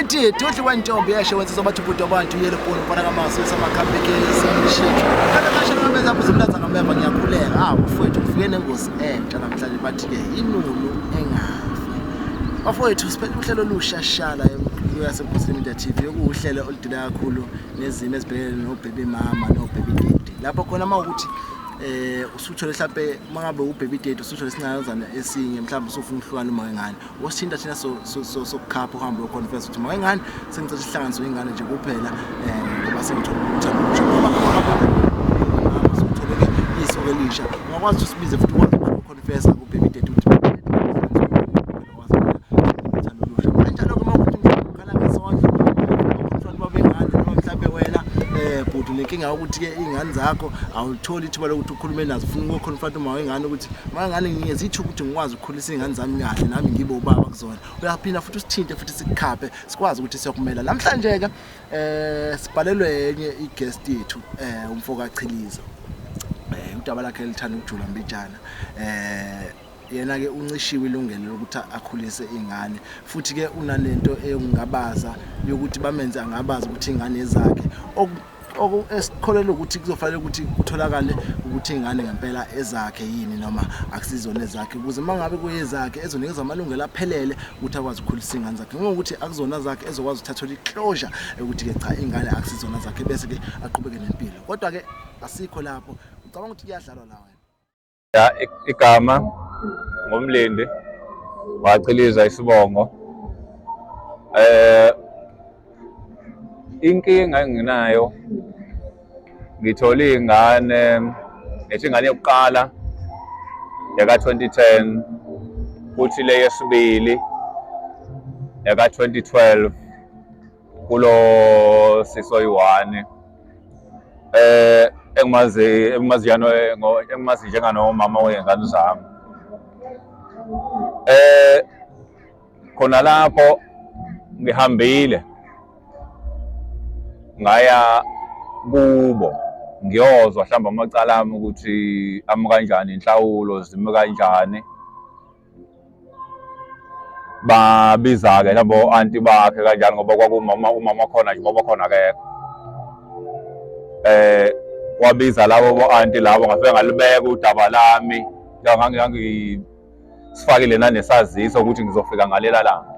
Ngithi dudli wentombi yesho wenza sobathi ubhuti wabantu yelo bhunu mfana kamasu samakhampekezi shiki. Kana kasha ngameza kuzimlaza ngameva ngiyakhuleka. Ah mfowethu ngifike nengozi entsha namhlanje bathi ke inunu engafi. Bafowethu siphethe uhlelo olusha shala yaseNkosini Media TV okuwuhlelo oludila kakhulu nezimo ezibhekene no-baby mama no-baby daddy. Lapho khona uma ukuthi usuthole mhlampe uma ngabe u-baby daddy usuthole isincanazana esinye mhlawumbe usufuna ukuhlukana uma wengane osithinta thina sokukhapha uhambe uyoconfess ukuthi uma wengane sengicela sihlanganiswe ingane nje kuphela ngoba sengithole uthando olusha noma mama usuthole-ke iso elisha ungakwazi ukuthi usibize futhi ukwazi ukuconfessa ku-baby daddy ukuthi kanjalo-ke uma ukuthi ukhala ngesondlo umntwana babengane noma mhlawumbe wena bhuti unenkinga yokuthi-ke iy'ngane zakho awulitholi ithuba lokuthi ukhulume nazo ufuna ukuyoconfront uma wengane ukuthi uma wengane nginikeza ithuba ukuthi ngikwazi ukukhulisa iy'ngane zami kahle nami ngibe ubaba kuzona uyaphinda futhi usithinte futhi sikukhaphe sikwazi ukuthi siyokumela namhlanje-ke sibhalelwe enye i-guest yethu umfo kaChiliza udaba lakhe lithanda ukujula mbijana yena ke uncishiwe ilungelo lokuthi akhulise ingane futhi ke unalento eyokungabaza yokuthi bamenze angabaza ukuthi ingane ezakhe esikholelwa ukuthi kuzofanele ukuthi kutholakale ukuthi ingane ngempela ezakhe yini noma akusizona ezakhe ukuze uma ngabe kuyezakhe ezonikezwa amalungelo aphelele ukuthi akwazi ukukhulisa ingane zakhe ngokuthi akuzona zakhe ezokwazi ukuthathola i-closure yokuthi ke cha ingane akusizona zakhe bese ke aqhubeke nempilo kodwa ke asikho lapho ucabanga ukuthi kuyadlalwa la wena. Ya, igama ngumlindi wachiliza isibongo. Eh inkinga enginayo ngithole ingane ngithi ingane yokuqala yaka 2010 kuthi le yesibili yaka 2012 kulo sisi oyi-one engimazi engimaziyano engimazi njenganomama wey'ngane zami. Khona lapho ngihambile ngaya kubo ngiyozwa mhlawumbe amacala ami ukuthi ami kanjani, inhlawulo zimi kanjani. Babiza-ke mhlawumbe o-anti bakhe kanjani ngoba kwakumama umama khona nje ubaba khona akekho. Wabiza labo bo-anti labo ngafike ngalibeka udaba lami ngangisifakile nanesaziso ukuthi ngizofika ngalela langa.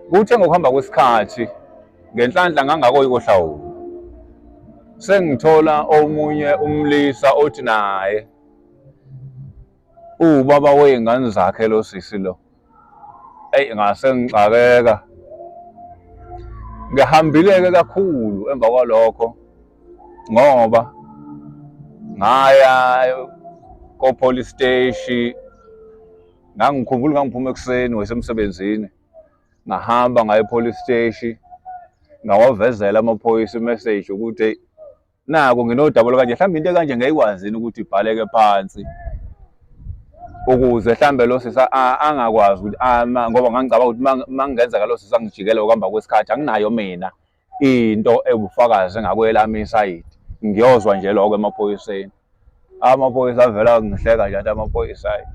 Kuthe ngokuhamba kwesikhathi ngenhlanhla ngangakoyi kohlawula sengithola omunye umlisa othi naye uwubaba wey'ngane zakhe lo sisi lo. Eyi ngase ngixakeka. Ngihambile-ke kakhulu emva kwalokho ngoba ngaya ko-police steshi. Ngangikhumbula ngangiphuma ekuseni wayesemsebenzini ngahamba ngaya e-police steshi ngawavezela amaphoyisa i-message ukuthi naku nginodaba olukanje mhlawumbe into ekanje ngeke yini ukuthi ibhaleke phansi ukuze mhlawumbe lo sisi angakwazi ukuthi ngoba ngangicabanga ukuthi uma kungenzeka lo sisi angijikele ukuhamba kwesikhathi anginayo mina into ewubufakazi engakwelami isayidi ngiyozwa nje lokho emaphoyiseni. Amaphoyisa avela ngihleka nje athi amaphoyisa hayi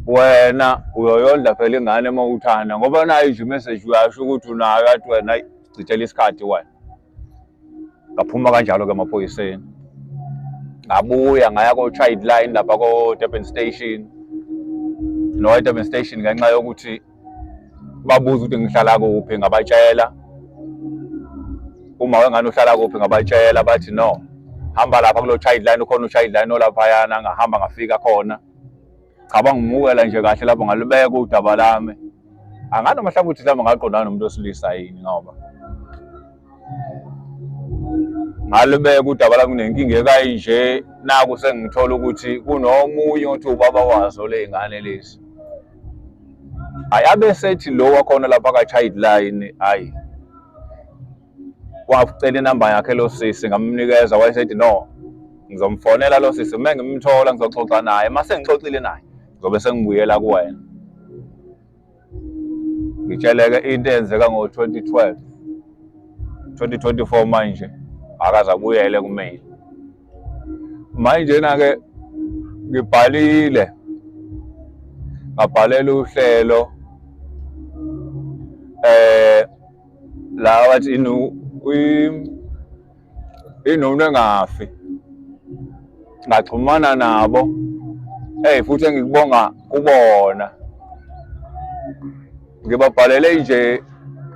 wena uyoyondla phela ingane uma uthanda ngoba nayo nje imessage uyasho ukuthi unayo athi wena hayi chithela isikhathi wena. Ngaphuma kanjalo-ke emaphoyiseni ngabuya ngaya ko-child line lapha ko-Durban Station no e-Durban Station ngenxa yokuthi babuza ukuthi ngihlala kuphi ngabatshela uma wengane uhlala kuphi ngabatshela bathi no hamba lapha kulo child line ukhona u-child line olaphayana ngahamba ngafika khona cha bangimukela nje kahle lapho ngalubeka udaba lami anganoma mhlawumbe ukuthi mhlawumbe ngaqondana nomuntu wesilisa yini ngoba ngalubeka udaba lami kunenkinga ekayinje naku sengithola ukuthi kunomunye othi ubaba wazo ley'ngane lezi. Hhayi abe sethi lo wakhona lapha ka-child line hhayi wacela inamba yakhe lo sisi ngamnikeza wayesethi no ngizomfonela lo sisi uma ngimthola ngizoxoxa naye uma sengixoxile naye ngizobe sengibuyela kuwena. Ngitsheleke into eyenzeka ngo-2012 2024 manje akaze abuyele kumina. Manjena-ke ngibhalile Ngabhalela uhlelo la bathi inu inunu engafi. Ngaxhumana nabo, eyi futhi engikubonga kubona ngibabhalele nje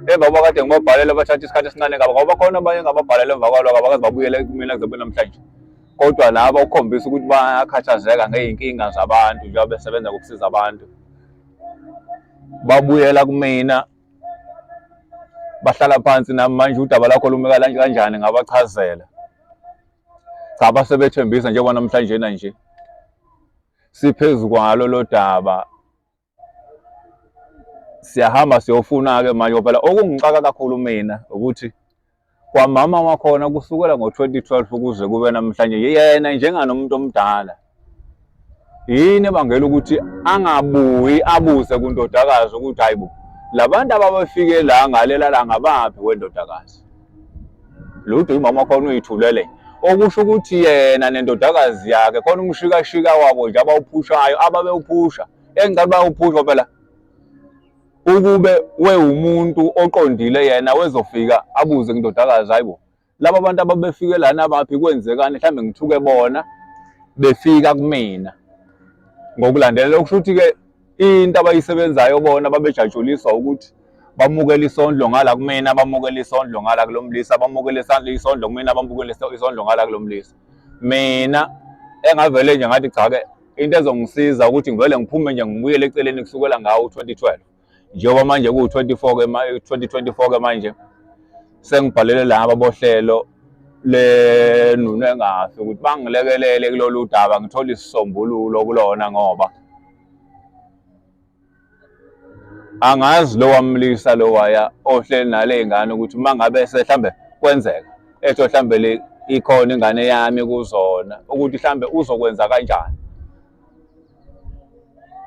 emva kokuba kade ngibabhalele bathatha isikhathi esincane kabi ngoba khona abanye engababhalela emva kwaloko abakaze babuyele kumina kuze kube namhlanje. Kodwa laba ukukhombisa ukuthi bayakhathazeka ngey'nkinga zabantu njengoba besebenza ngokusiza abantu. Babuyela kumina bahlala phansi nami manje udaba lakho lume kanjani ngabachazela. Cha basebethembisa njengoba namhlanje na nje siphezu kwalo lo daba siyahamba siyofuna-ke manje phela okungixaka kakhulu mina ukuthi kwamama wakhona kusukela ngo-2012 kuze kube namhlanje yena njenganomuntu omdala yini ebangela ukuthi angabuyi abuze kundodakazi ukuthi hayi bo labantu ababefike la ngalela langa baphi wendodakazi lutho umama wakhona uyithulele okusho ukuthi yena nendodakazi yakhe khona umshikashika wabo nje abawuphushayo ababewuphusha engicela bayawuphusha phela ukube wewumuntu oqondile yena wezofika abuze kundodakazi hayibo laba bantu ababefike lana baphi kwenzekani mhlawumbe ngithuke bona befika kumina ngokulandelela okusho ukuthi-ke into abayisebenzayo bona babejatshuliswa ukuthi bamukela isondlo ngala kumina bamukela isondlo ngala kulo mlisa bamukela isondlo kumina bamukela isondlo ngala kulo mlisa mina engavele nje ngathi cha-ke into ezongisiza ukuthi ngivele ngiphume nje ngibuyele eceleni kusukela ngawo u-2012 njengoba manje kuwu-24 ke 2024 ke manje sengibhalele laba bohlelo lenunu engafi ukuthi bangilekelele kulolu daba ngithole isisombululo kulona ngoba angazi lo wamlisa lo waya ohleli nale ngane ukuthi uma ngabe sehlambe kwenzeka etho hlambe le ikhona ingane yami kuzona ukuthi hlambe uzokwenza kanjani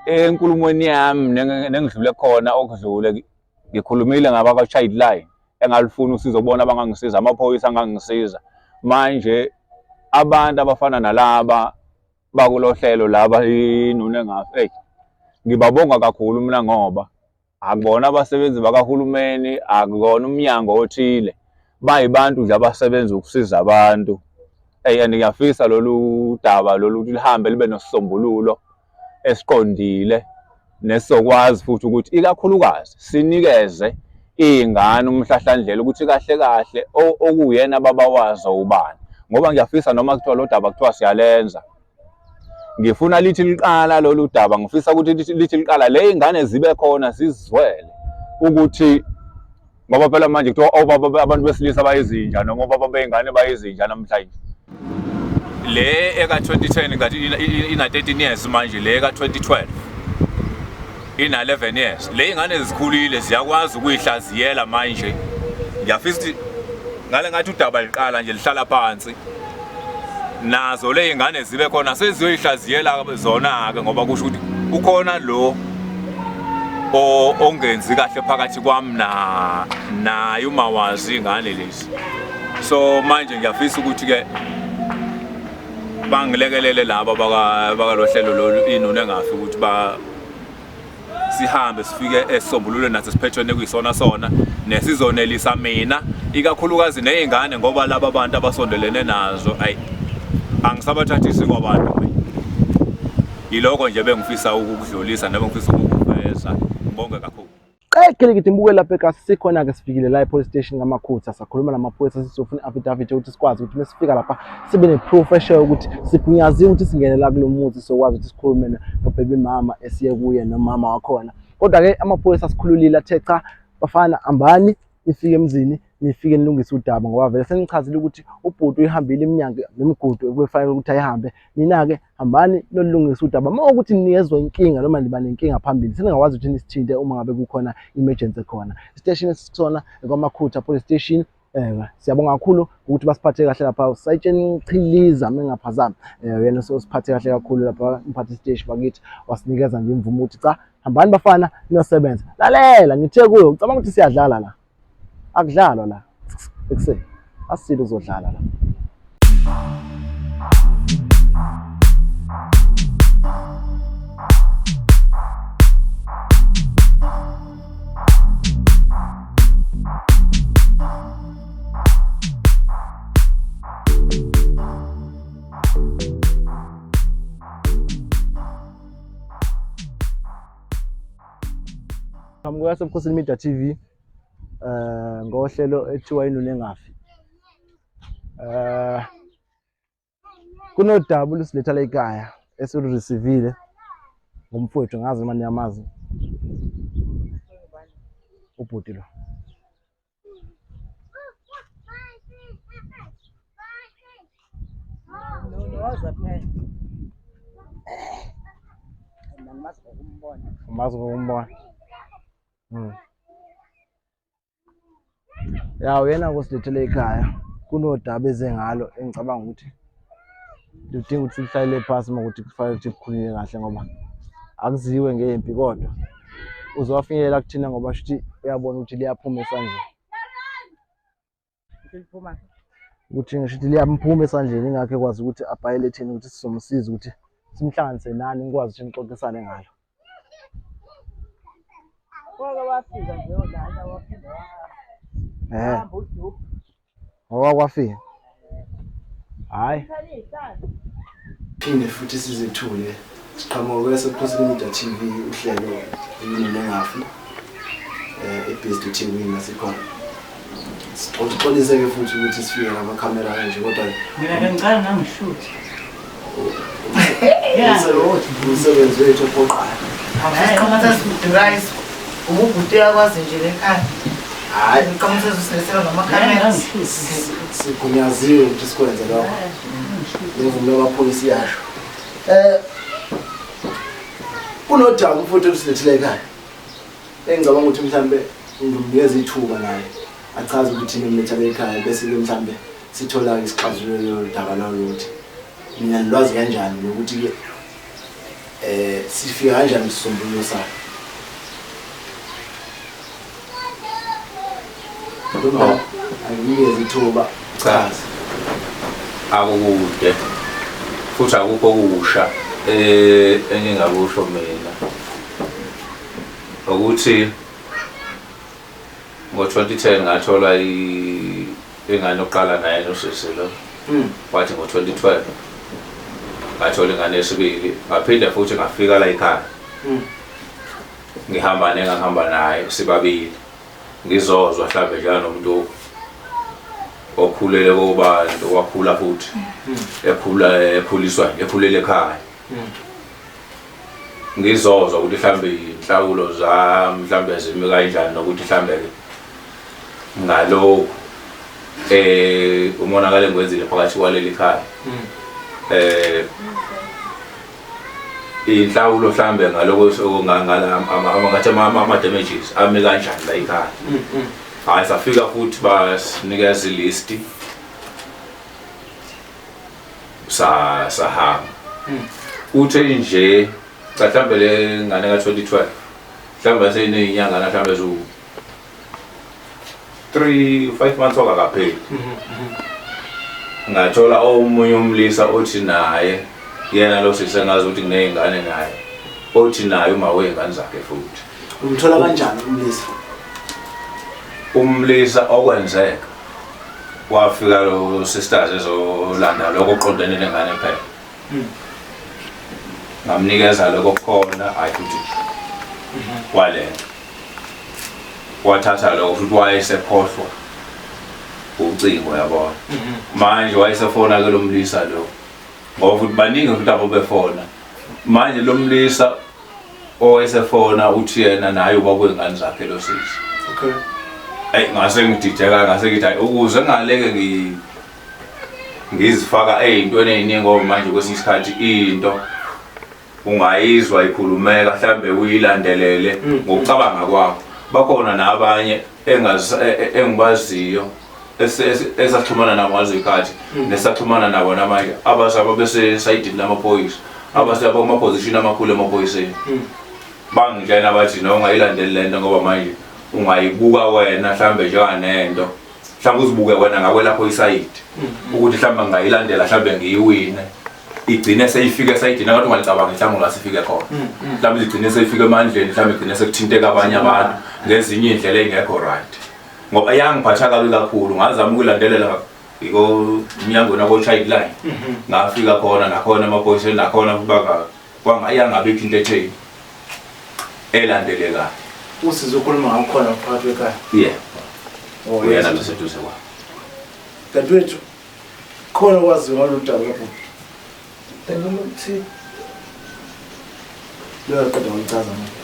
enkulumweni yami nengidlule khona okudlule ngikhulumile ngabakwa-child line engalufuna usizo kubona abangangisiza amaphoyisa angangisiza manje abantu abafana nalaba bakulo hlelo laba inunu engafi eyi ngibabonga kakhulu mina ngoba akubona abasebenzi bakahulumeni akukona umnyango othile bayibantu nje abasebenza ukusiza abantu eyi and ngiyafisa lolu daba lolu ukuthi lihambe libe nesisombululo esiqondile nesizokwazi futhi ukuthi ikakhulukazi sinikeze iy'ngane umhlahlandlela ukuthi kahle kahle okuwuyena baba wazo ubani ngoba ngiyafisa noma kuthiwa lo daba kuthiwa siyalenza ngifuna lithi liqala lolu daba ngifisa ukuthi lithi liqala le ingane zibe khona zizwele ukuthi ngoba phela manje kuthiwa obaba abantu besilisa bayizinja noma obaba bey'ngane bayizinja namhlanje le eka-2010 ngathi ina-13 years manje le eka-2012 ina-11 years le ingane zikhulile ziyakwazi ukuyihlaziyela manje ngiyafisa ukuthi ngale ngathi udaba liqala nje lihlala phansi nazo le ingane zibe khona seziyoyihlaziyela zona-ke ngoba kusho ukuthi ukhona lo ongenzi kahle phakathi kwami na naye uma wazi ingane lezi so manje ngiyafisa ukuthi-ke bangilekelele laba bakalohlelo lolu inunu engafi ukuthi ba sihambe sifike esisombululweni naso siphethweni ekuyisona sona nesizonelisa mina ikakhulukazi ney'ngane ngoba laba bantu abasondelene nazo ayi angisabathathisi kwabantu mina yiloko nje bengifisa ukukudlulisa noma ngifisa ukukuveza ngibonge kakhulu Qekelekete mbuke lapha ekasi sikhona-ke sifikile la e-police station kaMakhutha sakhuluma namaphoyisa sizofuna i-affidavit yokuthi sikwazi ukuthi mesifika lapha sibe ne-proof eshoyo ukuthi sigunyaziwe ukuthi singene la kulo muzi sokwazi ukuthi sikhulume nobaby mama esiye kuye nomama wakhona. Kodwa-ke amaphoyisa asikhululile athe cha bafana hambani nifike emzini nifike nilungise udaba ngoba vele senichazile ukuthi ubhuti uyihambile iminyango nemigudu ekubefanele ukuthi ayihambe nina-ke hambani nolungisa udaba uma ukuthi niyezwa inkinga noma niba nenkinga phambili seningakwazi ukuthi nisithinte uma ngabe kukhona emergency khona isiteshini esikusona ekwamakhutha police station eh siyabonga kakhulu ukuthi basiphathe kahle lapha usayitsheni Chiliza mengaphazami eh yena sosiphathe kahle kakhulu lapha umphathi siteshi bakithi wasinikeza nje imvumo ukuthi cha hambani bafana niyosebenza lalela ngithe kuyo ucabanga ukuthi siyadlala la akudlalwa la ekuseni asile uzodlala la. Qhamuka yasebukhosini Media TV ngohlelo ethiwa Inunu Engafi. Eh kunodaba olusiletha la ekhaya esilurisivile ngomfowethu ngazi noma niyamazi ubhuti lo. Umazi ngokumbona. Ya uyena osilethele ekhaya kunodaba eze ngalo engicabanga ukuthi ludinga ukuthi sihlalele phasi uma ukuthi kufanele ukuthi kukhulunywe kahle ngoba akuziwe ngempi kodwa uzowafinyelela kuthina ngoba shuthi uyabona ukuthi liyaphuma esandleni. Ukuthi ngisho ukuthi liyamphuma esandleni ingakho ekwazi ukuthi abhayele thina ukuthi sizomsiza ukuthi simhlanganise nani nikwazi ukuthi nixoxisane ngalo. Wake wafika nje olana waphinda wahamba. Eh. Hamba udubu. Ngoba kwafika. Hayi. Phinde futhi sizethule. Siqhamuka kwesebukhosini Media TV uhlelo Inunu Engafi. Eh ebased eThekwini nasikhona. Sixolise ke futhi ukuthi sifike ngamakhamera kanje kodwa Mina ke ngicela nangishuthe. Umsebenzi wethu ophoqayo. Awusiqhamuka sesidukayiso. Ububhuti uyakwazi nje lekhaya. Hayi, Ngiqhamuka sesisilethela namakhamera. sigunyaziwe ukuthi sikwenze lokho. Imvume yamapholisa iyasho. Eh kunodaba futhi olusilethile ekhaya. Engicabanga ukuthi mhlambe ngimnikeza ithuba naye achaze ukuthi yini emlethele ekhaya bese ke mhlambe sithola isixazululo lodaba lolo ukuthi mina nilwazi kanjani nokuthi ke eh sifika kanjani isisombululo sakhe. Ntombi angimnikeze ithuba Cha. chaze. Akukude futhi akukho okusha eh engingakusho mina ukuthi ngo-2010 ngathola ingane yokuqala naye nosisi lo. Kwathi ngo-2012 ngathola ingane yesibili, ngaphinde futhi ngafika la ekhaya. Ngihamba nengangihamba naye sibabili, ngizozwa mhlawumbe njenganomuntu okhulele kobantu, wakhula futhi ekhula ekhuliswa ekhulele ekhaya. Ngizozwa ukuthi mhlambe inhlawulo zami mhlambe zimi kanjani nokuthi mhlambe ke ngalokhu umonakalo engiwenzile phakathi kwaleli khaya. Inhlawulo mhlambe ngaloko ngathi ama damages ami kanjani la ekhaya. Hayi safika futhi basinikeza ilist sa sahamba. Uthe nje cha mhlambe le ngane ka 2012 mhlambe seyinezinyanga mhlambe zu 3 5 months okakapheli. Ngathola omunye umlisa othi naye yena lo sisi engazi ukuthi nginezingane naye othi naye uma wezingane zakhe futhi. Umthola kanjani umlisa? Umlisa okwenzeka wafika lo sisters ezolanda lokho oqondene nengane phela. Ngamnikeza lokho khona hayi futhi walena. Wathatha lokho futhi wayesekhohlwa ucingo yabona. Manje wayesefona ke lo mlisa lo. Ngoba futhi baningi futhi abo befona. Manje lo mlisa owayesefona uthi yena naye uba kwengane zakhe lo sisi. Okay. Ey ngase ngidideka ngase ngithi hayi ukuze ngaleke ngizifaka ey'ntweni ey'ningi ngoba manje kwesinye isikhathi into ungayizwa ikhulumeka mhlambe uyilandelele ngokucabanga kwakho. Bakhona nabanye engibaziyo esaxhumana nabo ngazo iy'khathi nesaxhumana nabo namanje abasaba besesayidini lamaphoyisa abasaba kuma-position amakhulu emaphoyiseni. Bangitshena bathi no ungayilandeli lento ngoba manje ungayibuka wena mhlambe njenganento mhlambe uzibuke wena ngakwelapho isayidi ukuthi mhlambe ngingayilandela mhlambe ngiyiwine igcine seyifika esayidini akathi ungalicabanga mhlambe ungase ifike khona mhlambe igcine seyifika emandleni mhlambe igcine sekuthinteka abanye abantu ngezinye iy'ndlela ey'ngekho right ngoba yangiphatha kabi kakhulu ngazama ukuyilandelela iko emnyangweni wako-child line ngafika khona nakhona emaphoyiseni nakhona kwangayangabikho into etheni elandelekayo. Usizo ukhuluma ngakhona phakathi kwekhaya. Yeah. Oh, Uyena yes. lo seduze kwami. Dadewethu, khona okwaziyo ngalolu daba lapho. Daba ukuthi Loyo qeda ngokuchaza manje.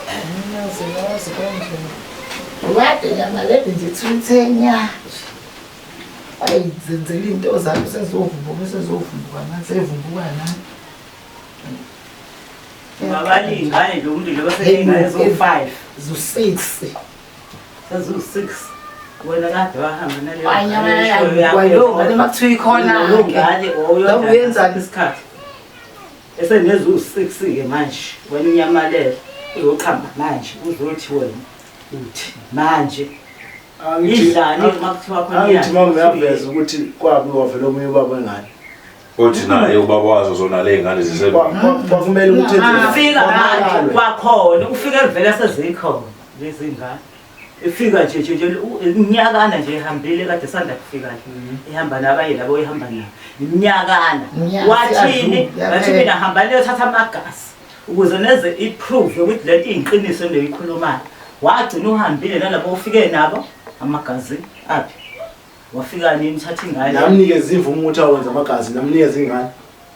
Anginazi ngazi kanje. Kade nyamalele nje thuthenya. Ayizenzela into zakho sezovumbuka sezovumbuka manje sevumbuka nani. Ungabali iy'ngane nje umuntu nje baseney'ngane eziwu-5 Zu-6. seziwu-6 wena kade wahamba naleyo Wanyamalala kwaleyo ngane uma kuthiwa ikhona-ke. ngane Ngabe uyenzani? isikhathi eseneziwu-6-ke manje wena unyamalele uzoqhamba manje uzothi wena uthi manje idlani uma kuthiwa khona Angithi mama uyaveza ukuthi kwabi wavela omunye ubaba wengane. Uthi naye ubaba wazo zona le ngane zise Kwakumele ukuthi enze- ufika manje kwakulalwe. kwakhona ufike vele sezikhona lezi ngane ifika nje nje nje iminyakana nje ihambile kade sanda kufika nje ihamba nabanye labo ihamba nabo iminyakana Iminyaka wathini siyadlula, wathi yaphela. mina hamba niyothatha amagazi ukuze neze i-proof yokuthi lento iyiqiniso endiyikhulumayo wagcina uhambile nalabo ufike nabo amagazi aphi wafika nini uthatha ingane Namnikeza imvume ukuthi awenze amagazi, namnikeza ingane.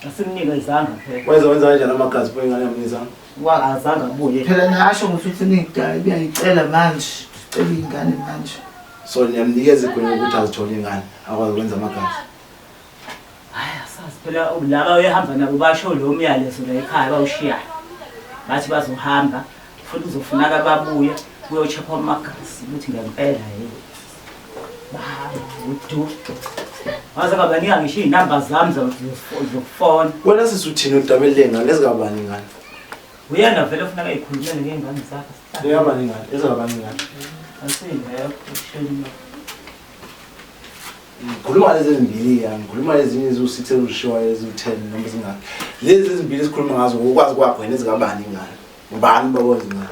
asimnikezanga phela Wenza wenza kanjani amagazi pho ingane yamnikezanga? wakazange abuye Phela nasho ukuthi uthi nidala uyayicela manje. Ucela ingane manje. So niyamnikeza igunya ukuthi azithole ingane, akwazi ukwenza amagazi. Hayi asazi phela laba uyahamba nabo basho lo myalezo la ekhaya bawushiyayo. Bathi bazohamba futhi uzofunaka babuye kuyocheckwa amagazi ukuthi ngempela yini. Bahamba udu. Waze ngabanika ngisho iy'namba zami zokufona. Wena sisi uthini udabeni lengane ezingabani ingane? Uyena vele ofuneka ey'khulumele ngey'ngane zakhe. Ezingabani ingane? Ezingabani ingane? Asingekho kusheni. Ngikhuluma lezi ezimbili ya, ngikhuluma lezinye eziwu-6 ezishiwayo eziwu-10 noma zingaki. Lezi ezimbili esikhuluma ngazo ngokwazi kwakho wena ezingabani ingane. Ubani baba wezingane?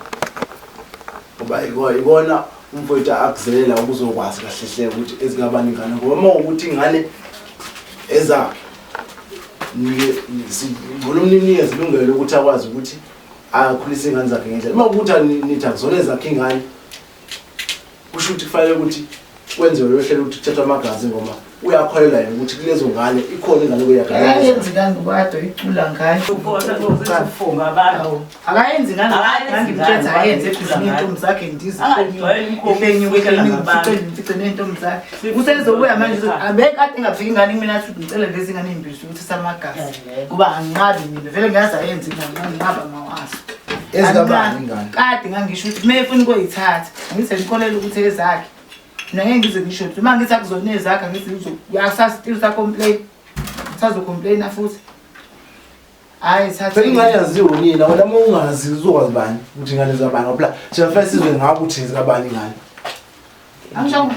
Ngoba ikona umfowethu akuzelela ukuzokwazi kahle hle ukuthi ezingabani ingane ngoba uma ukuthi ingane ezakhe ngcono umnikeze ilungelo lokuthi akwazi ukuthi akhulise ingane zakhe ngendlela. Uma ukuthi nithi akuzona ezakhe ingane kusho ukuthi kufanele ukuthi kwenziwe lolu hlelo ukuthi kuthathwe amagazi ngoba uyakholelwa yena ukuthi kulezo ngane ikhona ingane Akayenzi kuyagala. ingane ngoba kade uyicula ngayo. Ufunga abantu. Akayenzi ingane Akayenzi ngangimtshela ingane, akayenze wayecula ebhizinisi ngayo. intombi zakhe ndize. Angajwayeli umkhosi Ehlenyuka wokucula ehlenyuka ngabantu. mfice ney'ntombi zakhe. Usezobuya manje uzothi, abekade ingafiki ingane kumina athi ngicela lezi ngane ey'mbili ukuthi samagazi. Kuba anginqabi mina vele ngiyazi ayenze ingane nginqaba mawaso. Ezikabani ingane? Kade ngangisho ukuthi uma efuna ukuyithatha ngithi ngikholelwa ukuthi ezakhe. Mina ngeke ngize ngisho ukuthi uma ngithi akuzona ezakhe angithi uyasastill usacomplain. Usazocomplaina futhi. Hayi thatha. Phela ingane yaziwa unina wena uma ungazi uzokwazi bani ukuthi ingane zabani ngoba phela thina kufanele sizwe ngakho ukuthi zikabani ingane. Angisho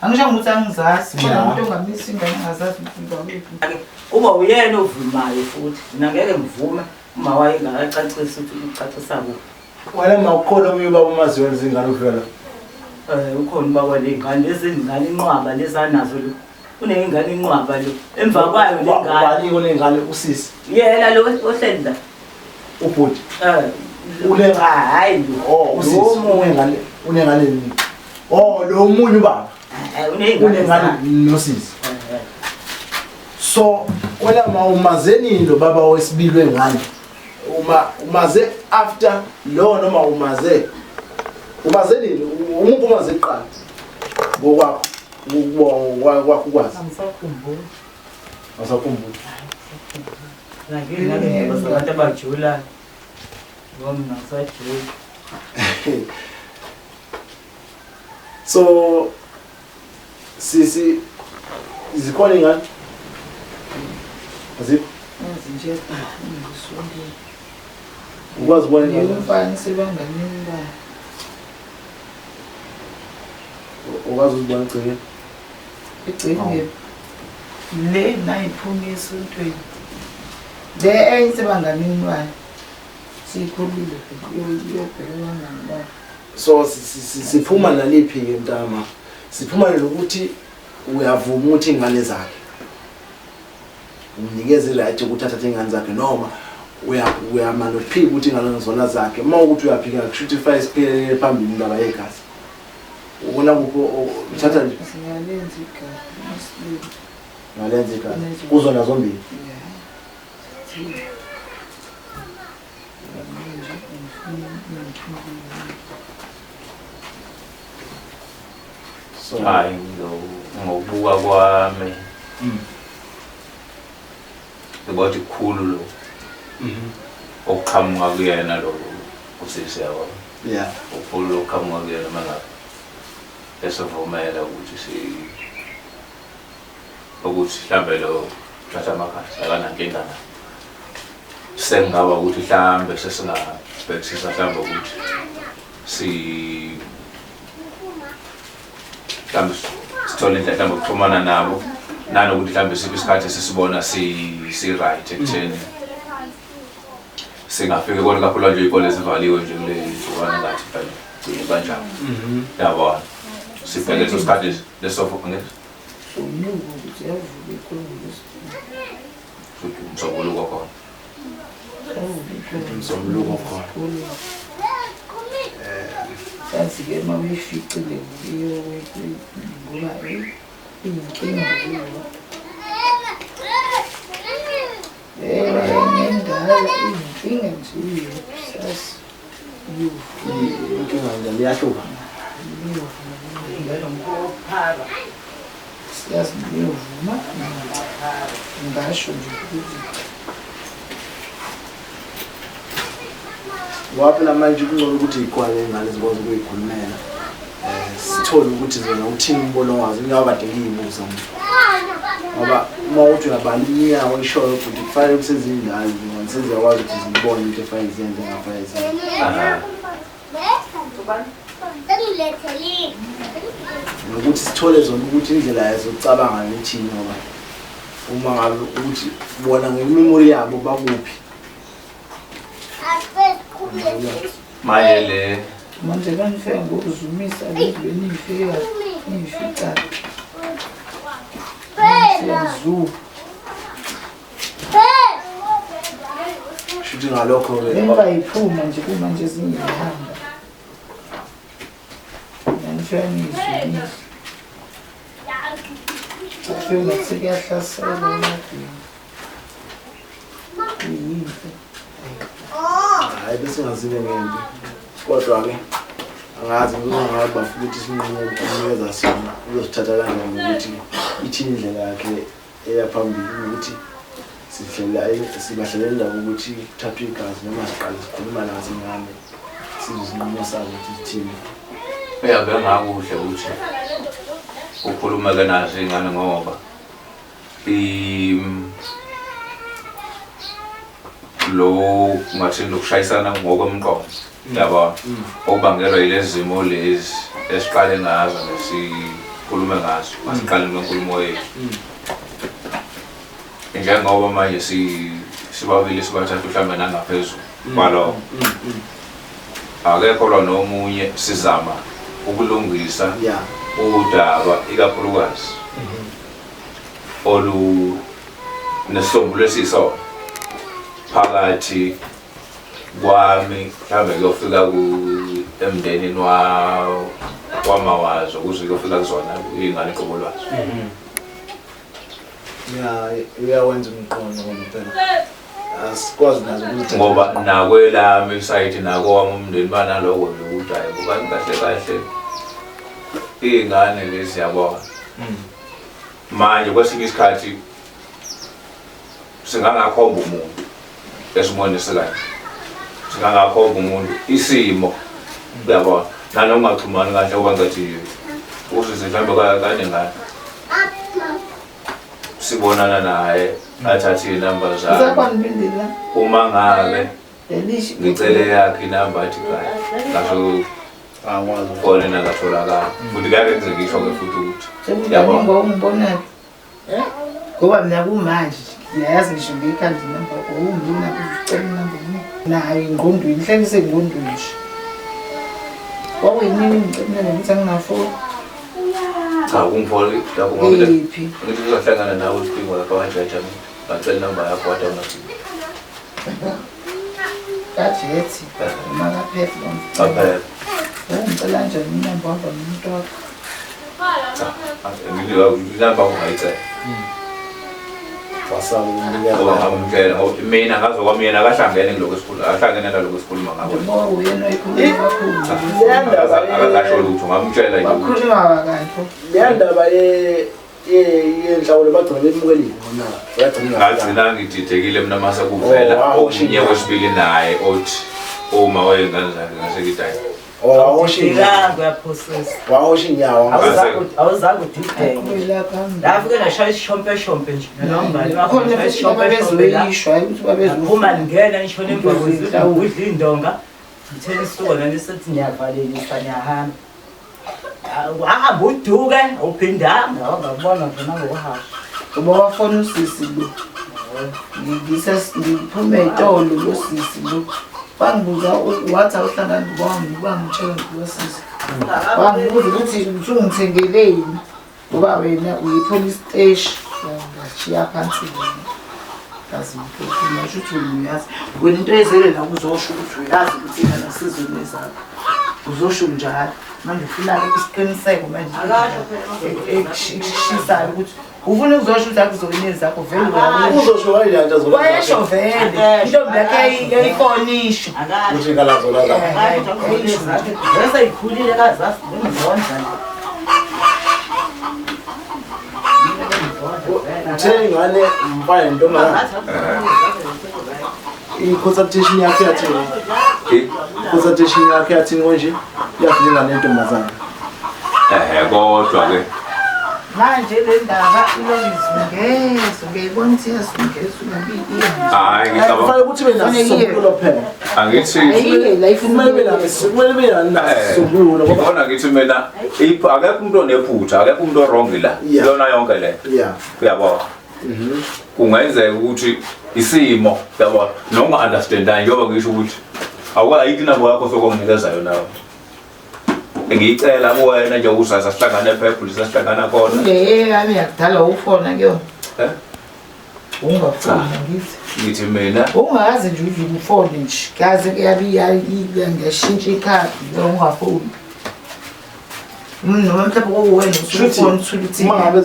angisho ukuthi angizazi. Khona Ya. umuntu ongamisa ingane angazazi ukuthi ngakuphi. Kuba uyena ovumayo futhi. Mina ngeke ngivume uma wayengakacacisi ukuthi ucacisa kuphi. Wena ma ukhona omunye ubaba omaziyo lezi ngane udlula la. Ukhona ubaba waley'ngane lezi ngane inqwaba lezi anazo lo. Uney'ngane inqwaba lo. Emva kwayo le ngane. Ubani onengane usisi Yena lo ohleli la. ubhuti. Eh hayi lo. Oh usisi Lo omunye. unengane unengane nini? Oh lo omunye ubaba Uney'ngane. unengane nosisi. So wena ma umaze nini lo baba wesibili wengane? Uma umaze after lo noma umaze umaze nini? Umuntu umaze kuqala ngokwakho ngokubonga kwakho ukwazi. Angisakhumbuli. Awusakhumbuli. Ngake abantu abajulayo. Ngoba mina ngisajula. So sisi zikhona ingane? Azikho. Yazi nje ngisondele. Ukwazi ukubona ingane? Umfana sebanganini ba. Ukwazi ukubona egcekeni? Egcekeni le nayiphuma esontweni. Le enye sebanganini bayo. Sikhulile iyobheka abangani bayo. So siphuma naliphi ke mntama? Siphuma lokuthi uyavuma ukuthi ingane zakhe. Umnikeza i-right ukuthi athathe ingane zakhe noma Uyamane uphika ukuthi ingane zona zakhe. Uma ukuthi uyaphika kusho ukuthi ifaye isiphelele phambili indaba yegazi. Ubona kuphi uthatha nje Singalenza igazi nesibili. Ngalenza igazi kuzona zombili. Yeah. Manje ngifuna So Hayi, ngokubuka kwami ngibona ukuthi kukhulu lo okuqhamuka kuyena lo usisi, yabo. Ukukhulu lo okuqhamuka kuyena uma ngabe esevumela ukuthi si ukuthi mhlambe lo thatha amagazi akanankinga nayo, sengingaba ukuthi mhlambe sesingabhekisisa mhlambe ukuthi si mhlambe sithole indlela mhlambe ukuxhumana nabo, nanokuthi mhlambe siphi isikhathi sisibona si-right ekutheni singafike kona, kakhulu nje iy'kole zivaliwe nje kule nsukwana, ngathi mhlawumbe gcine kanjani, yabona, sibheke leso sikhathi leso Sonuko ukuthi yavuka ikolo lesibili. Umsombuluko khona. Yavuka ikolo. Umsombuluko khona. Yazi-ke uma uyificile kuyo ngoba iyinkinga kuyo. Ngendala iyinkinga nje iyo sasi. Inkinga nje liyahlupha. Siyazi ngiyovuma, ngasho nje ukuthi Ngoba phela manje kungcono ukuthi iy'kole iy'ngane zikwazi ukuyikhulumela. Sithole ukuthi zona uthini umbono wazo, ingaba kade ngiyibuza mina. Ngoba uma uthi uyabala iminyaka oyishoyo futhi kufanele ukuthi sezindala izingane seziyakwazi ukuthi zibone into efanele ziyenze engafanele ziyenze. Nokuthi sithole zona ukuthi indlela yazo yokucabanga nethini, ngoba uma ngabe ukuthi bona nge-memory yabo bakuphi. Manje le Manje banifika ngokuzumisa lezi beniyifika niyifica. Zu. Shuthi ngalokho-ke Emva iphuma nje kumanje zingihamba. Nanifika niyizumisa. Kufika ngathi kuyahlasela emadini. Kuyimpi. Hhayi, besingazibe ngempi, kodwa-ke angazi ngizongabe bafuna ukuthi isinqumo umnikeza sona uzosithatha kanjani, ukuthi ithini indlela yakhe eya phambili, ukuthi sihlela sibahlelela indaba ukuthi kuthathwe igazi noma siqale sikhuluma nazo ingane sizwe isinqumo sazo ukuthi sithini. Uyabe ngakuhle ukuthi ukhulume-ke nazo iy'ngane, ngoba lo ngathini lokushayisana ngokomqondo, yabo, okubangelwa yilezi zimo lezi esiqale ngazo nesikhulume ngazo masiqaleni kwenkulumo yethu, njengoba manje sibabili, sibathathu, mhlawumbe nangaphezulu kwalokho, akekho lwa nomunye, sizama ukulungisa udaba, ikakhulukazi olu nesisombululo esiyisona phakathi kwami, mhlawumbe kuyofika emndenini wamawazo ukuze kuyofika kuzona iy'ngane qobo lwazo. Ya, uyawenza umqondo, ngoba phela asikwazi nazo ukuzithatha. Ngoba nakwelami i-side, nakowami umndeni, banaloko nje ukuthi hayi, kuba kahle kahle iy'ngane lezi, yabona. Manje kwesinye isikhathi singangakhomba umuntu esimweni esikanje, singangakhomba umuntu isimo, uyabona, nanoma ungaxhumani kahle, kuba ngathi usisi mhlawumbe kanengane sibonana naye athathe iy'namba zami. Usakhona umlindeli la? Uma ngabe Lelishi. ngicele yakhe inamba, athi kayi ngasho Akwazi. Khona nangatholakala futhi, kuyake kuze ngisho-ke futhi ukuthi Sekukaningi ungibonaphi? Ngoba mina kumanje ngiyayazi ngisho ngekhanda inamba, ungibonaphi ucela inamba nayo engqondweni, ihlale isengqondweni nje. Kwakuyinini ngicela inamba ngithi anginafoni. Cha, ungifone lapho ngoba Ephi? ngithi kuzohlangana nawe ucingo lapha kanjaja, ngacela inamba yakho, wathi awunafiki. Kajethi noma kaphepha Cha phela. Ungicela kanjani inamba wahamba nomuntu wakho? Cha, inamba ungayicela. Wasaba ukumnikeza. Ngoba ngamtshela ngoba mina ngazo kwami yena akahlangene kuloko esikhuluma, akahlangene naloko esikhuluma ngakho. Njengoba uyena oyikhuluma kakhulu. Leya ndaba Akasho lutho, ngamtshela nje ukuthi Wakhuluma kanti. Leya ndaba yenhlawulo bagcina bemukelile noma yagcina ngagcina ngididekile mina mase kuvela Oh, wow, omunye wesibili naye othi uma wayengane zakhe ngase ngithi hayi wawosha inyawo Ngilanga uyaphosisa. wawosha inyawo Awuzange udideke. Qhubela phambili. La fike nashaya isishompeshompe nje. Noma Khona futhi ababezoyishwa hayi ukuthi Phuma babezophuma. ningena nishone emva kwezindlu udla indonga. Ngithe nisuka nani sethi niyavalelisa niyahamba. Wahamba uduke awuphindanga wangabona nje nangokuhamba. Ngoba wafona usisi lo. Ngiphume etolo lo sisi lo. Wangibuza wathi awuhlangani kwami wangitshela lo sisi. Wangibuza ukuthi usungithengeleni ngoba wena uyi-police station. Ngashiya phansi wena. Kazi ngiphuthuma sho ukuthi wena uyazi. Wena into ezele la uzosho ukuthi uyazi ukuthi yena sizweni zakho. Uzosho njalo. Manje ufuna-ke isiqiniseko manje ekushisayo ukuthi ufuna ukuzosho ukuthi akuzona ezakho vele wena. Uzosho kanjani nje azona Wayesho vele intombi yakhe yayifonisho. Akasho. ukuthi ngalazo la Bese ikhulile kazazi bengizondla nje. Uthe ingane umfana nentombazane i-consultation yakhe yathini? I-consultation yakhe yathini konje? Yafika ingane yentombazane. Ehe kodwa ke Manje le ndaba ilokizungeza ngiyayibona ukuthi iyazungeza ungabi ihambe. hayi ngicabanga Kufanele ukuthi ube naso isisombululo phela. angithi Ayike la ifuna Kumele ube naso, kumele ube naso isisombululo ngoba ngibona ngithi mina akekho umuntu onephutha, akekho umuntu o-wrong la. Yona yonke le. Uyabona? Kungenzeka ukuthi isimo uyabona noma understandani njengoba ngisho ukuthi awukayikho inamba yakho sokonginikeza yona. Ngiyicela kuwena nje ukuthi sasihlangane ePurple sasihlangana khona. Le yami yakudala ufona kuyona. Eh? Ungafoni ngithi. Ngithi mina Ungazi nje uze ufone nje. Kaze kuyabi ngiyashintsha ikhadi ungafoni. Noma mhlawumbe kuwena usufona uthule uthi uma ngabe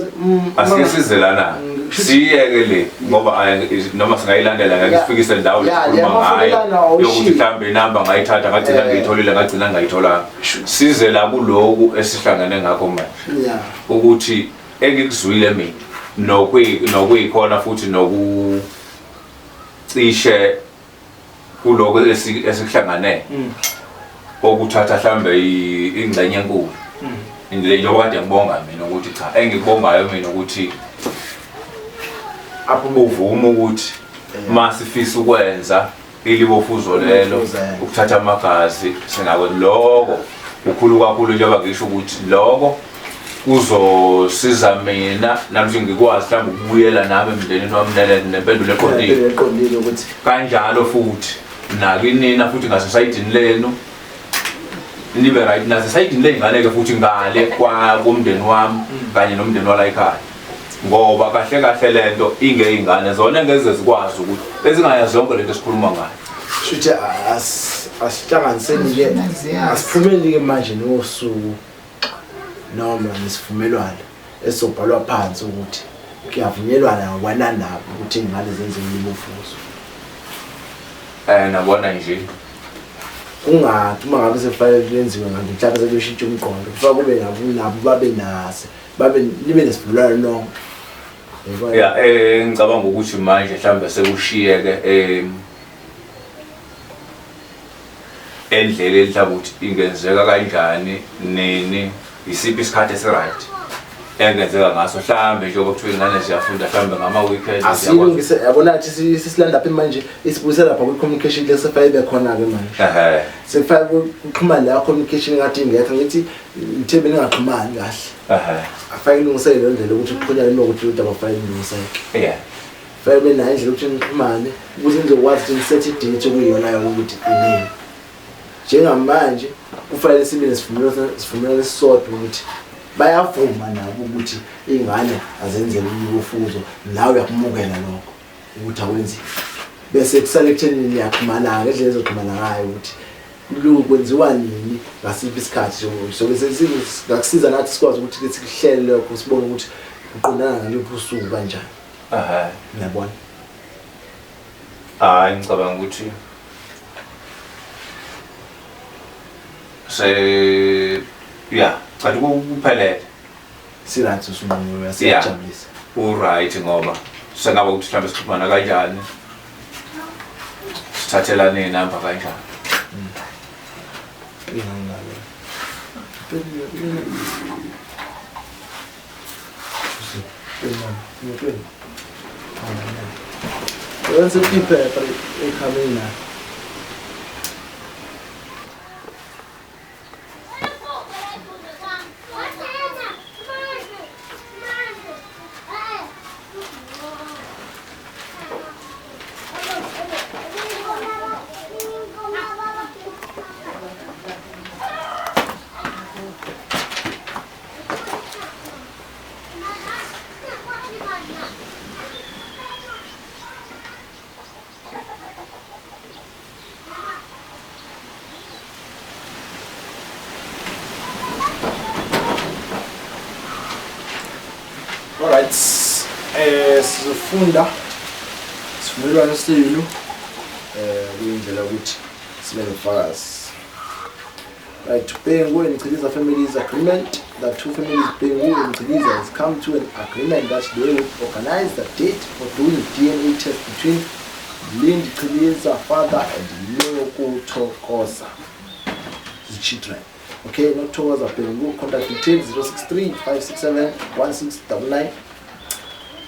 asike sizelana siyeke le ngoba noma singayilandela ngeke sifikise ndawo lesikhuluma ngayo yokuthi mhlawumbe inamba ngayithatha ngagcina ngiyitholile ngagcina ngayitholanga. Size la kuloku esihlangene ngakho manje ukuthi engikuzwile mina nokuyikhona futhi nokucishe kuloko esikuhlangane okuthatha mhlambe ingxenye enkulu. Njengoba kade ngibonga mina ukuthi cha engikubongayo mina ukuthi uvuma ukuthi masifisa ukwenza ilibofuzo lelo ukuthatha amagazi singakwenza lokho kukhulu kakhulu njengoba ngisho ukuthi lokho kuzosiza mina nami ngikwazi mhlawumbe ukubuyela nami emndenini wami nempendulo eqondile eqondile ukuthi kanjalo futhi nakinina futhi ngasesayidini lenu nibe right nasesayidini ley'ngane-ke futhi ngale komndeni wami kanye nomndeni wala ekhaya ngoba kahle kahle lento ingey'ngane zona engeze zikwazi ukuthi ezingayazi yonke lento esikhuluma ngayo. Shuthi asihlanganiseni-ke asiphumeni-ke manje nosuku noma nesivumelwano esizobhalwa phansi ukuthi kuyavunyelwana ngokwananabo ukuthi iy'ngane zenze ulibofuzo. Nabona nje kungathi uma ngabe sekufanele lenziwe ngabe mhlawumbe sebeshintsha umqondo kufanele kube nabo babe nase babe nibe nesivumelwano nonke. Ya ngicabanga ukuthi manje mhlawumbe sekushiyeke endleleni mhlawumbe ukuthi ingenzeka kanjani nini isiphi isikhathi esi-right engenzeka ngaso mhlawumbe njengoba kuthiwa iy'ngane ziyafunda mhlawumbe ngama-weekend Asilungise yabona thi sisilanda phi manje isibuyisela lapha kwi-communication le sefake ibe khona-ke manje. Sefake kuxhumana la communication ngathi ingekho ngithi ngithe beningaxhumani kahle. Afake ilungisele leyo ndlela ukuthi kuxhunyane nokuthi udaba kufanele ilungiseke. Fanele ube nayo indlela yokuthi nixhumane ukuze nizokwazi ukuthi nisethe i-date okuyiyona yokuthi inini. Njengamanje kufanele sibe nesivumelwano esisodwa ukuthi bayavuma nabo ukuthi iy'ngane azenzele ulibofuzo nawe uyakumukela lokho ukuthi awenziwe. Bese kusale ekutheni niyaxhumana ngendlela ezoxhumana ngayo ukuthi kwenziwa nini ngasiphi isikhathi. So bese singakusiza nathi sikwazi ukuthi ke sikuhlele lokho, sibone ukuthi kuqondana ngaluphi usuku kanjani. Ngiyabona. Hayi, ngicabanga ukuthi se ya cha kuphelele. Si-right, usunqunyiwe, siyajabulisa. U-right, ngoba sengaba ukuthi mhlawumbe sixhumana kanjani, sithathelane iy'namba kanjani. Ingangalo. Wenza iphepha ekhameni la. Alright. Sizofunda isivumelwano senu kuyindlela ukuthi sibe nobufakazi. Right, Bhengu and Chiliza families agreement. The two families, Bhengu and Chiliza, has come to an agreement that they will organize the date for doing DNA test between Mlindi Chiliza father and Nokuthokoza his children. Okay, Nokuthokoza Bhengu, contact details 063 567 1699.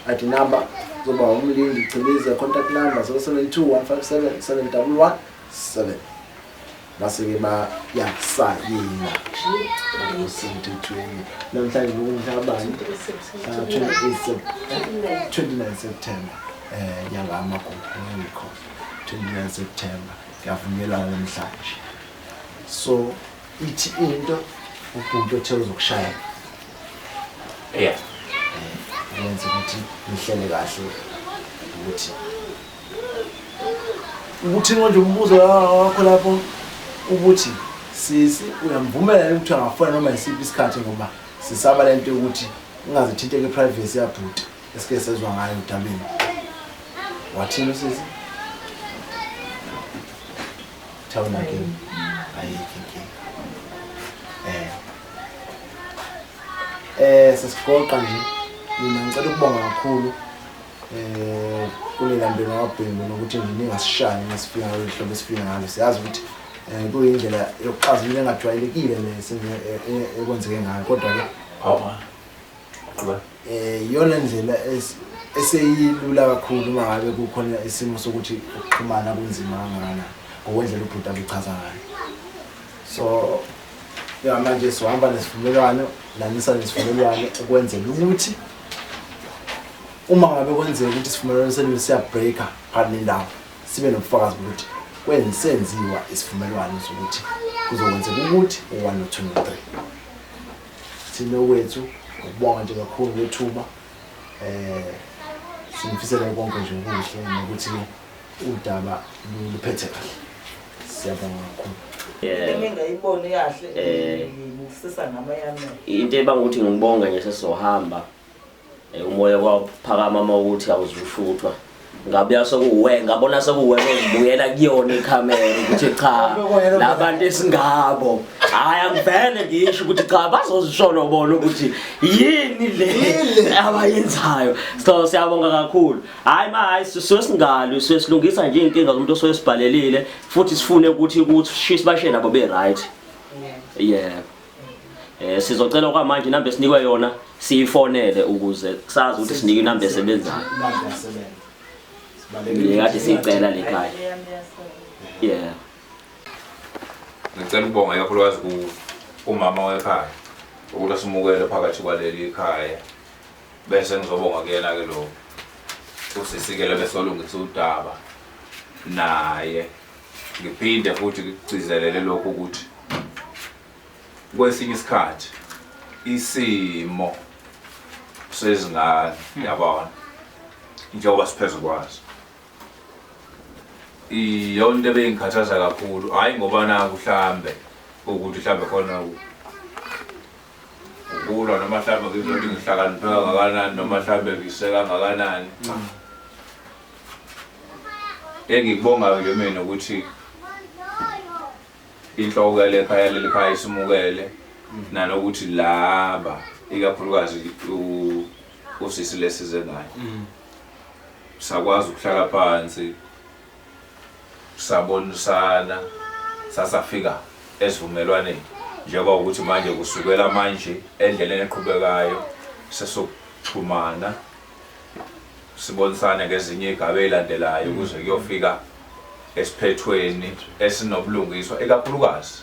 ID number zoba uMlindi Chiliza, contact number 072 157 7117. Base-ke bayasayina ngokusemthethweni namhlanje kumhlabani 29 September, nyanga yamagugu ngikho 29 September, kuyavunyelwana namhlanje. So ithi into ubhuti othe uzokushaya yenza ukuthi nihlele kahle ukuthi manje umbuzo wakho lapho ukuthi sisi uyamvumela ukuthi angafona noma isiphi isikhathi, ngoba sisaba lento yokuthi ungazithinteki i-privacy yabhuti esike sezwa ngayo udabeni. Wathini usisi? Thawuna ke ayikho inkinga. Sesigoqa nje, mina ngicela ukubonga kakhulu kulela mndeni wakwaBhengu nokuthi nje ningasishayi masifika ngalolu hlobo esifika ngalo. Siyazi ukuthi kuyindlela yokuxazulula engajwayelekile le ekwenzeke ngayo, kodwa-ke iyona ndlela eseyilula kakhulu uma ngabe kukhona isimo sokuthi ukuxhumana kunzima kangakanani ngokwendlela ubhuti abechaza ngayo. So ya manje sizohamba nesivumelwano nanisa nesivumelwano ukwenzela ukuthi uma ngabe kwenzeka ukuthi isivumelwano senu siya-break-a phakathi nendawo, sibe nobufakazi bokuthi kwensenziwa isivumelwano sokuthi kuzokwenzeka ukuthi u-1 no-2 no-3. Thina okwethu ukubonga nje kakhulu ngethuba, sinifisela konke nje okuhle nokuthi udaba luphethe kahle. Siyabonga kakhulu. Engingayiboni kahle ngibukisisa ngamayami. Into ebanga ukuthi ngibonge nje sesizohamba, umoya kwaphakama uma ukuthi awuzushuthwa, ngabuya sekuwe ngabona sekuwena ozibuyela kuyona ikhamera ukuthi cha labantu esingabo, hayi angivele ngisho ukuthi cha bazozisholo bona ukuthi yini le abayenzayo. So siyabonga kakhulu. Hayi ma, hayi sisuke singalwi, sisuke silungisa nje iy'nkinga zomuntu osuke sibhalelile, futhi sifune ukuthi sibashiye nabo be-right. Yeah. Sizocela kwamanje inamba esinikwe yona siyifonele ukuze sazi ukuthi sinike inamba esebenzayo. Le kade siyicela le khaya. Yeah. Ngicela ukubonga ikakhulukazi kumama wekhaya ukuthi asimukele phakathi kwaleli khaya, bese ngizobonga kuyena ke lo usisikele bese olungisa udaba naye. Ngiphinde futhi ngikugcizelele lokho ukuthi kwesinye isikhathi isimo sezingane, yabona, njengoba siphezu kwazo, Iyona into ebeyingikhathaza kakhulu, hhayi ngoba naku hlambe ukuthi hlambe khona ukulwa noma hlambe ngizothi ngihlakaniphe kangakanani noma hlambe ngise kangakanani. Cha. Engikubongayo nje mina ukuthi inhloko yale khaya leli khaya isimukele nanokuthi laba ikakhulukazi usisi lesize naye sakwazi ukuhlala phansi sabonisana sasafika esivumelwaneni njengoba ukuthi manje kusukela manje endleleni eqhubekayo sesokuxhumana sibonisane ngezinye igaba ezilandelayo ukuze kuyofika esiphethweni esinobulungiswa ikakhulukazi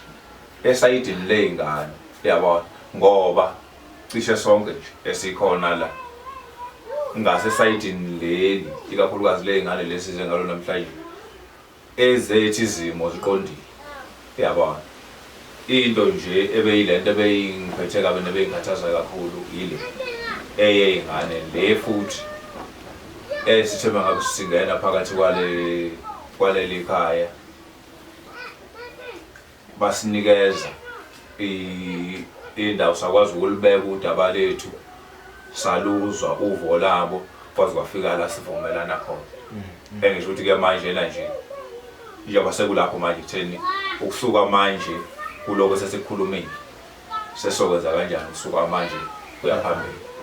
esayidini ley'ngane yabona ngoba cishe sonke nje esikhona la ngasesayidini leli ikakhulukazi ley'ngane lesize ngalo namhlanje ezethu izimo ziqondile yabona into nje ebeyilento ebeyingiphethe kabi nebeyingikhathaza kakhulu yile eyey'ngane le futhi esithemba ngabe singena phakathi kwale kwaleli khaya basinikeza indawo sakwazi ukulibeka udaba lethu saluzwa uvo labo kwaze kwafika la sivumelana khona engisho ukuthi ke manje na nje njengoba sekulapho manje kutheni ukusuka manje kuloko sesikhulumile sesokwenza kanjani ukusuka manje kuya phambili.